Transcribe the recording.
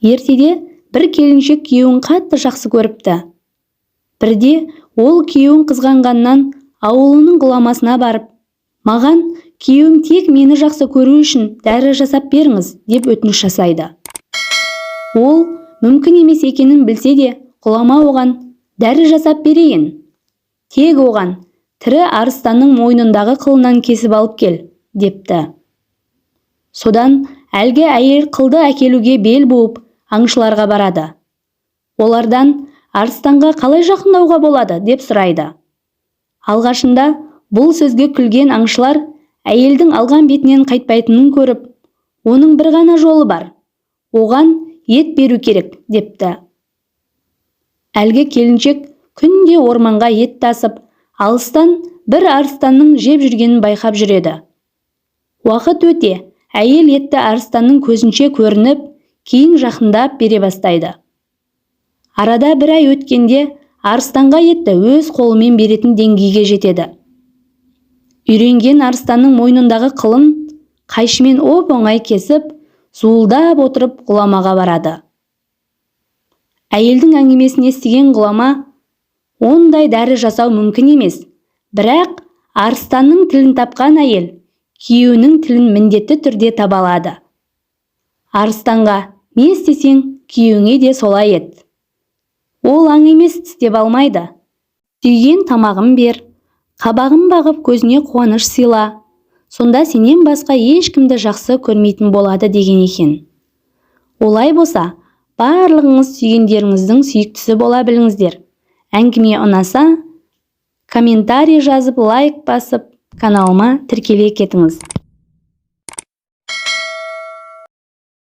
Ертеде бір келіншек күйеуін қатты жақсы көріпті. Бірде ол күйеуін қызғанғаннан ауылының ғұламасына барып, маған күйеуім тек мені жақсы көру үшін дәрі жасап беріңіз деп өтініш жасайды. Ол мүмкін емес екенін білсе де, ғұлама оған дәрі жасап берейін. Тек оған тірі арыстанның мойнындағы қылынан кесіп алып кел, депті. Содан әлгі әйел қылды әкелуге бел буып, аңшыларға барады. Олардан арыстанға қалай жақындауға болады деп сұрайды. Алғашында бұл сөзге күлген аңшылар әйелдің алған бетінен қайтпайтынын көріп, оның бір ғана жолы бар, оған ет беру керек депті. Әлгі келіншек күнде орманға ет тасып, алыстан бір арыстанның жеп жүргенін байқап жүреді. Уақыт өте, әйел етті арыстанның көзінше көрініп, кейін жақындап бере бастайды. Арада бір ай өткенде арыстанға етті өз қолымен беретін деңгейге жетеді. Үйренген арыстанның мойнындағы қылын қайшымен оп-оңай кесіп, зуылдап отырып ғұламаға барады. Әйелдің әңгімесін естіген ғұлама, ондай дәрі жасау мүмкін емес, бірақ арыстанның тілін тапқан әйел күйеуінің тілін міндетті түрде таба алады. Арыстанға не істесең, күйеуіңе де солай ет. Ол аң емес, тістеп алмайды. Сүйген тамағын бер, қабағын бағып көзіне қуаныш сыйла. Сонда сенен басқа ешкімді жақсы көрмейтін болады деген екен. Олай болса, барлығыңыз сүйгендеріңіздің сүйіктісі бола біліңіздер. Әңгіме ұнаса, комментарий жазып, лайк басып, каналыма тіркеле кетіңіз.